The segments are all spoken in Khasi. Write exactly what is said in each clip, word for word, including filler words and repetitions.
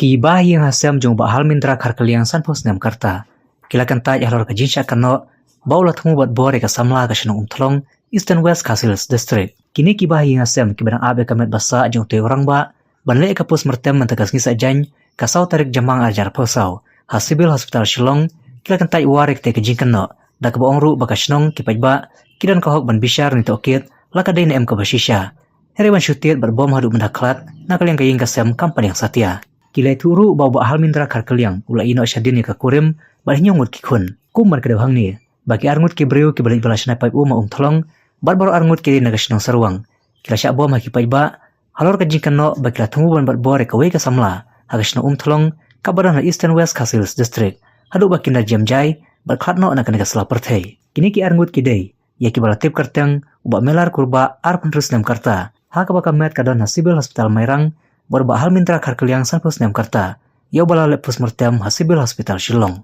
Ki bahaïing hasem jong u Bah Harmindra Kharkylliang sanphew snem ka rta ki la kyntait halor ka jingshah kynnoh ba u la thmu bad bor ïa ka samla ha ka shnong Umthlong, Eastern West Khasi Hills District. Kine ki bahaïing hasem kiba dang ap ïa ka met ba sah jong utei u rangbah ban leh ïa ka postmortem mynta ka sngi Saitjaiñ, ka saw tarik Jymmang arhajar arphew saw, ha Civil Hospital Shillong, ki la kyntait war ïa katei ka jingkynnoh da kaba ong ruh ba ka shnong, ki paidbah, ki don ka hok ban bishar ne tohkit la ka dei ne em kaba shisha. Hynrei ban shu tied bad bom haduh mynta khlad na ka liang ka ïing ka sem kam pdiang satia. Ki la ïathuh ruh ba u Bah Harmindra Kharkylliang u la ïehnoh shadien ïa ka kurim bad hynñiew ngut ki khun. Kumba ka dei hangne ba ki arngut ki briew kiba leit ba la shna paip um ha Umthlong bad baroh arngut ki dei na ka shnong Sarwang, ki la shah bom ha ki paidbah halor ka jingkynnoh ba ki la thmu ban bat bor ïa kawei ka samla ha ka shnong Umthlong kaba don ha Eastern West Khasi Hills District, haduh ba kin da jem jai bad khlad noh na kane ka sla pyrthei. Kine ki arngut ki dei ïa kiba la tip kyrteng u Bah Melar Kurbah, arphew hynriew snem ka rta, ha kaba ka met ka don ha Civil Hospital Mairang, bad u Bah Harmindra Kharkylliang, sanphew snem ka rta, ïa uba la leh postmortem ha Civil Hospital Shillong.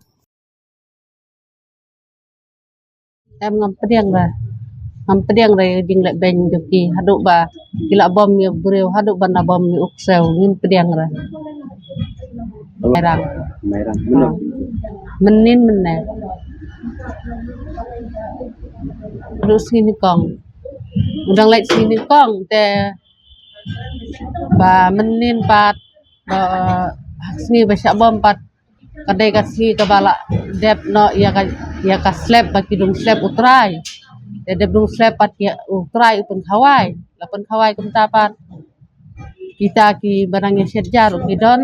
Em, ngam pdiang re. Ngam pdiang re ïa ka jingleh beiñ jong ki haduh ba ki la bom ïa u briew, haduh ban da bom ïa u ksew, ngim pdiang re. Mairang. Mairang. Mynno? Mynnin mynne. Haduh sngi nyngkong. U dang leit sngi nyngkong te ba mynnin pat, ba sngi ba shah bom pat ka dei ka sngi kaba la dep noh ïa ka, ïa ka slep, ba ki dung slep u trai. Te dep dung slep pat ïa u trai u pynkhawai, la pynkhawai kumta pat. Kita kiba nang ïa shet jar ruh ki don.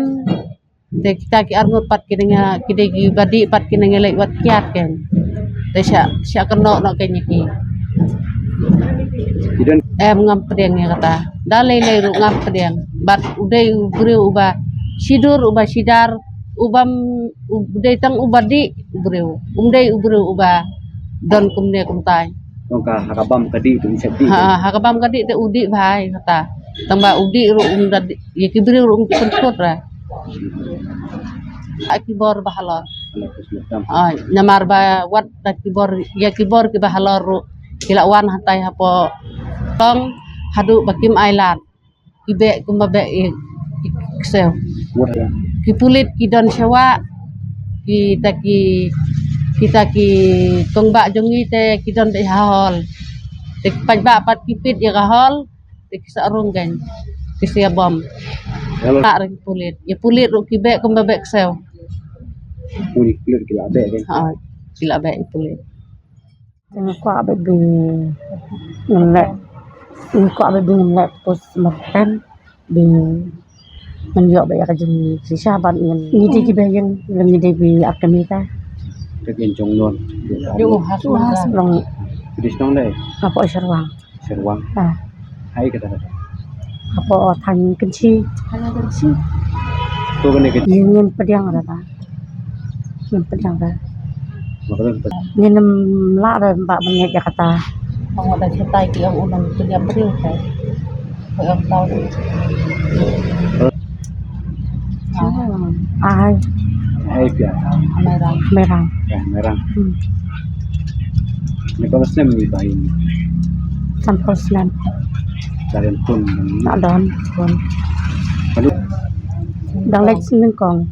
Te kita ki arngut pat ki nang ïa, ki dei kiba dih pat ki nang ïa leit wad kiad kein. Te shah, shah kynnoh noh kein ïa ki. Ki don. Em, ngam pdiang ïa kata. Da lei lei ruh ngam pdiang. Bad u dei u briew uba shidur, uba shidar, uba m-, u dei tang uba dih u briew. Um dei u briew uba don kumne kumtai. Tang ka ha ka bam ka dih te u shah dih. Ha, ha ka bam ka dih te u dih bha ïa kata. Tang ba u dih ruh um da dih, ïa ki briew ruh um ki pynkut re. Ha ki bor ba halor. Ai, namar ba wat da ki bor, ïa ki bor kiba halor ruh ki la wan hatai hapoh tong haduh ba kim ai lad. Ki beh kumba beh ïa ki ksew. Ki pulit ki don sha wah, kita ki, kita ki kong bah jong ngi te ki don beit ha hall. Te ki paidbah pat ki peit ïa ka hall, te ki sa rung kein, ki sa bom. Hello. Pat re ki pulit. Ïa pulit ruh ki beh kumba beh ksew. Pulit, pulit ki la beh kein. Ha, ki la beh ïa pulit. Te nga kwah bad ba ngin leh, nga kwah bad ba ngin leh postmortem, ba ngin ïoh bad ïa ka jingshisha bad ngin, ngi dei kiba ïeng, ngi dei ba ar kmie ta. Te kin jong non. Ïa u ha Shnong. Phi dei shnong dei? Hapoh Sherwang. Sherwang. Ah. Hai kata kata. Hapoh Thaiñ Kynshi. Thaiñ Kynshi. To kane ke. Ngin pdiang ra ta. Ngin pdiang ra. Ngin ym lah re ba ban ngeit ïa kata. Ong da shatai ki ong u nang pdiang briew ka. Ko ong tau. Ai. Ai pia. Merang. Merang. Ya, merang. Hmm. Ni ko snem ni bai. Sanphew snem. Dari pun. Nak don pun. Aduh. Dang leit snem kong.